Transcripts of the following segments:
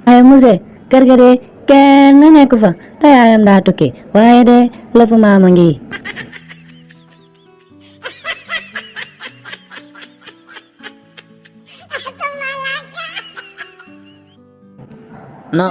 ay muse kër ga de kenn nekku fa te yaayam daa tukki waaye de lëfu maama ngi. No.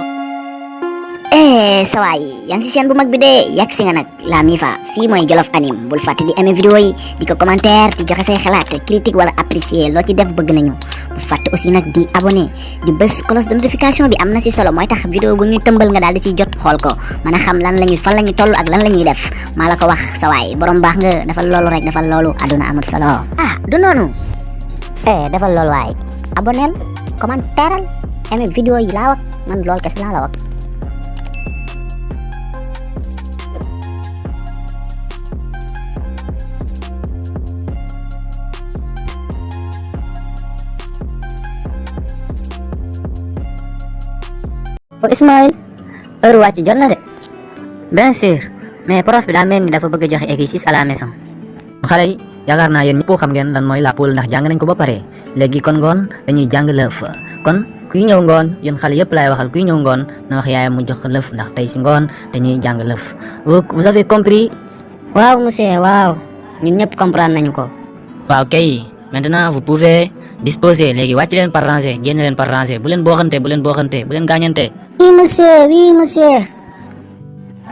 Sawaay yang si chaîne bu mag bi de yàgg si nga nag la Mifa fii mooy Jolof Anime bul fàtte di aimer vidéo yi di ko commentaire di joxe say xalaat critique wala apprécier loo ci def bëgg nañu bul fàtte aussi nag di abonné di bës cloche de notification bi am na si solo mooy tax vidéo bu ñuy tëmbal nga daal di siy jot xool ko mën a xam lan lañu fan la ñu toll ak lan la ñuy def maa la ko wax sawaay borom baax nga defal loolu rek defal loolu àdduna amul solo du noonu defal loolu waay abonneel commentaire aimer vidéo yi laa wax man loolu kese laa la wax. Ismaïl heure wàcc jot na de. Bien sûr mais prof bi daa mel ni dafa bëgg a joxe exercice à la maison. xale yi yaakaar naa yéen ñëpp xam ngeen lan mooy la poule ndax jàng nañ ko ba pare léegi kon ngoon dañuy jàng lëf kon kuy ñëw ngoon yéen xale yëpp laay waxal kuy ñëw ngoon na wax yaayam mu jox lëf ndax tey si ngoon dañuy jàng lëf vous avez compris? waaw monsieur waaw ñun ñëpp comprendre nañu ko. waaw kay maintenant vous pouvez disposer léegi wàcc leen par rangée génn leen par rangée bu leen booxante bu leen gaañante. oui monsieur.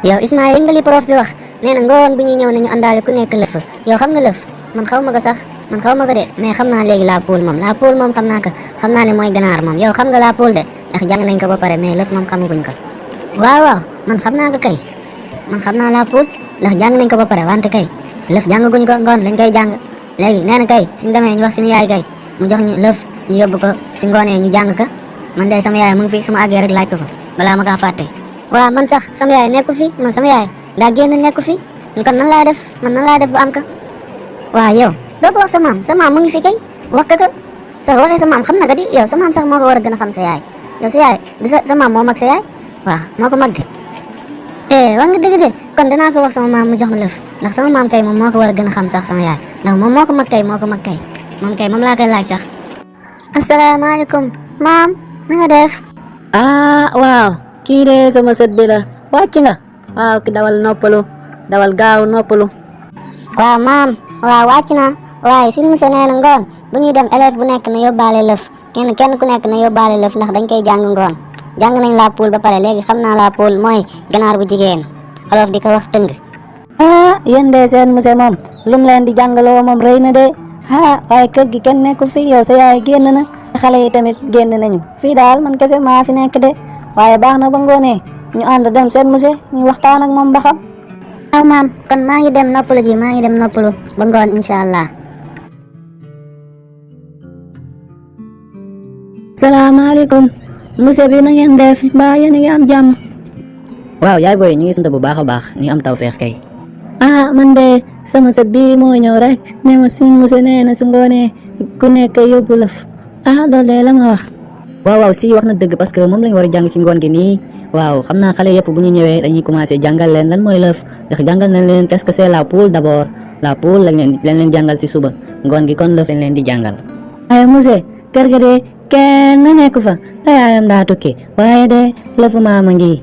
yow Ismaïl nga li prof bi wax nee na ngoon bi ñuy ñëw nañu àndaale ku nekk lëf yow xam nga lëf man xaw ma ko sax man xaw ma ko de mais xam naa léegi la poule moom xam naa ko xam naa ne mooy ganaar moom yow xam nga la poule de ndax jàng nañ ko ba pare mais lëf moom xamaguñ ko. waaw man xam naa ko kay man xam naa la poule ndax jàng nañ ko ba pare wante kay lëf jàngaguñ ko ngoon lañ koy jàng léegi nee na kay suñ demee ñu wax suñu yaay kay mu jox ñu lëf ñu yóbbu ko si ngoonee ñu jàng ko man de sama yaay mu ngi fi sama àggee rek laaj ko fa balaa ma kaa fàtte. waaw man sax sama yaay nekku fi man sama yaay daa génn nekku fi kon nan laa def ba am ka waaw yow doo ko wax sa maam mu ngi fi kay wax ka soo ko waxee sa maam xam na ko di yow sa maam sax moo ko war a gën a xam sa yaay yow sa yaay du sa maam moo mag sa yaay waaw moo ko mag de wax nga dëgg de kon danaa ko wax sama maam mu jox ma lëf ndax sama maam kay moom moo ko war a gën a xam sax sama yaay ndax moom moo ko mag kay moom laa koy laaj sax. asalaamaaleykum maam na nga def. waaw kii de sama sët bi la wàcc nga waaw ki dawal noppalu dawal gaaw noppalu. waaw maam waaw wàcc na waaye si monsieur nee na ngoon bu ñuy dem élève bu nekk na yóbbaale lëf kenn ku nekk na yóbbaale lëf ndax dañ koy jàng ngoon jàng nañ la poule ba pare léegi xam naa la poule mooy ganaar bu jigéen olof di ko wax tëng. yéen de seen monsieur moom lum leen di jàngaloo moom rëy na de waaye kër gi kenn nekkul fii yow sa yaay génn na xale yi tamit génn nañu fii daal man kese maa fi nekk de waaye baax na ba ngoonee ñu ànd dem seen monsieur ñu waxtaan ak moom ba xam. waaw maam kon maa ngi dem noppalu ba ngoon incha allah. salaamaaleykum monsieur bi na ngeen def mbaa yéen a ngi am jàmm. waaw yaay booy ñu ngi sant bu baax a baax ñu ngi am tawfeex kay. man de sama sët bi moo ñëw rek ne ma si monsieur nee na su ngoonee ku nekk yóbbu lëf loolu de la ma wax. waaw si wax na dëgg parce que moom lañu war a jàng ci ngoon gi nii waaw xam naa xale yëpp bu ñu ñëwee dañuy commencé jàngal leen lan mooy lëf ndax jàngal nañ leen qu'est-ce que c'est la poule d'abord la poule lañ leen jàngal ci suba ngoon gi kon lëf lañ leen di jàngal. waaye monsieur kër ga de kenn nekku fa te yaayam daa tukki waaye de lëfu maama ngi.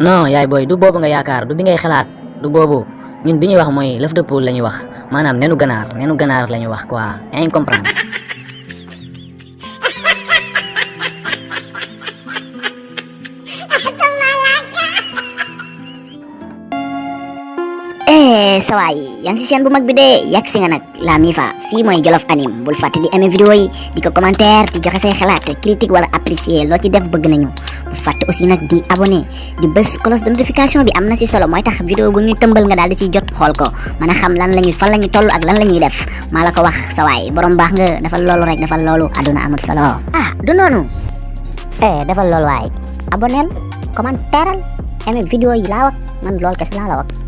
non yaay booy du boobu nga yaakaar du bi ngay xalaat du boobu ñun bi ñuy wax mooy lëf de poule la ñuy wax maanaam nenu ganaar la ñuy wax quoi yaa ngi comprendre. sawaay yang si chaîne bu mag bi de yàgg si nga nag la Mifa fii mooy Jolof Anime bul fàtte di aimer vidéo yi di ko commentaire di joxe say xalaat critique wala apprécier loo ci def bëgg nañu bul fàtte aussi nag di abonné di bës cloche de notification bi am na si solo mooy tax vidéo bu ñuy tëmbal nga daal di siy jot xool ko mën a xam fan la ñu toll ak lan la ñuy def maa la ko wax sawaay borom baax nga defal loolu rek defal loolu àdduna amul solo du noonu defal loolu waay abonneel commentaire aimer vidéo yi laa wax man loolu kese laa la wax.